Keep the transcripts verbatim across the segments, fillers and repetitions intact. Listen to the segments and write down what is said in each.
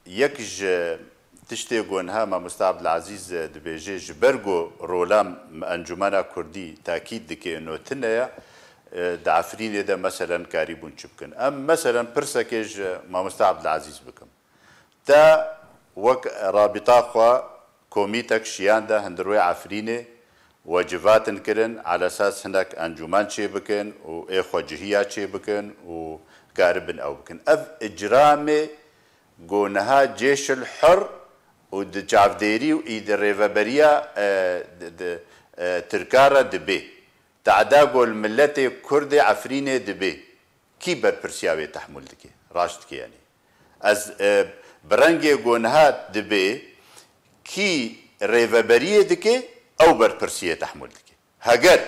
Yek ji tiştê ku niha Mamoste Abdulazîz dibêje, ji ber ku rola Encûmena Kurdî takîd dike, no tune ye, e, di Efrînê de meselen karîbûn çi bikin. Em meselen pirsekê ji Mamoste Abdulazîz bikim. Te wek rabîta xwe komîtek şiyande hundir wê Efrînê we civatin kirin, alesas hinek encûmen çêbikin û ê xwecihiya çêbikin û karibin ew bikin. Ev icramê ku niha Cêşil Hur û di çavdêrî û î di rêveberiya, e, di, di, e, Tirka re dibê. Te'da ku li miletê Kurdê Efrînê dibê. Kî berpirsiya wê tehmûl dike? Raşt dike yanî. Ez, e, bi rengê ku niha dibê, kî rêveberiyê dike, ew berpirsiyê tehmûl dike. Heger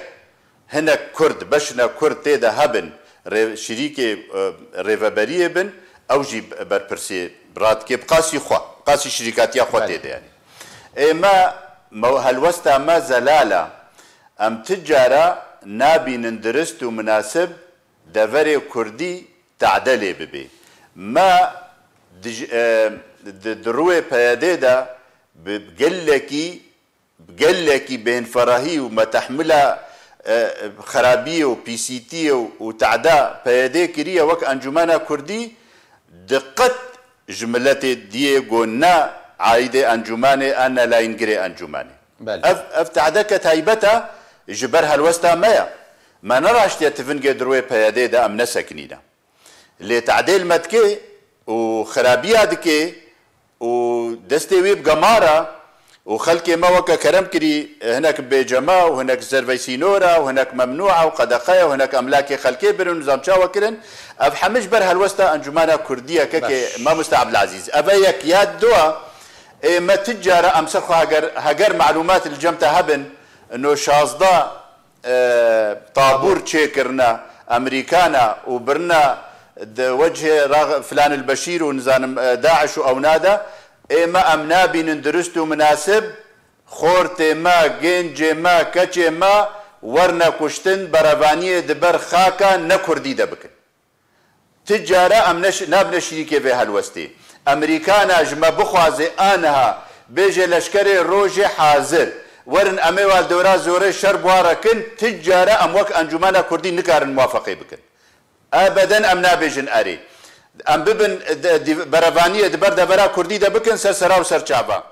hinek Kurd, beşine Kurd tê de hebin, rê-, şirîkê, e, rêveberiyê bin, ew jî berpirsiyê radikê bi qasî xwe, qasî şirîkatiya xwe Belê. Tê de yanî. Ê me, me, helwesta me zelal e. Em ti cara nabînin dirist û minasib deverê Kurdî te'de lê bibê. Me di, e, di, di rûyê P Y D'ê de bi gelekî, gelekî bênferahî û me tehmila, e, xerabiyê û pîsîtiyê û, û te'da P Y D'ê kiriye wek Encûmena Kurdî, di qet ji miletê diyê ku ne aîdê encûmanê, a ne layîngirê encûmanê. Belê. Ev, ev te'deke taybet e, ji ber helwesta me ye. Me neraştiye tivingê di rûyê P Y D'ê de em nesekinîne. Lê te'dê li me dike û xerabiya dike û destê wî bi gemar e û xelkê me weke kerem kirî, hinek bêcema û hinek zervey sînor e û hinek memnû e û qedexe ye û hinek emlakê xelkê birin û nizam çawa kirin. Ev hemî ji ber helwesta Encûmena Kurdî ye, kekê Baş. Mamoste Abdulazîz. Ev e yek ya du e. Ê me ti cara em ser xwe heger, heger malûmat li cem te hebin, no şazdeh, e, tabûr çêkirine, Amerîkana û birine di wecihê Ra-, Filan el Beşîr û nizanim, e, DAIŞ û ewna de, ê me em nabînin dirust û minasib, xortê me, gêncê me, keçê me werne kuştin, berevaniyê di ber xaka ne Kurdî de bikin. Ti cara em neş-, nabine şirîkê vê helwestê. Amerîkana ji me bixwaze aniha bêje leşkerê rojê hazir. Werin em ê wa dewra zorê şer bi wa re kin, ti cara em wek Encûmena Kurdî nikarin muwafeqê bikin. Ebeden em nabêjin erê. Em bibin de-, di-, berevaniyê di ber devera Kurdî de bikin ser sera û ser çava.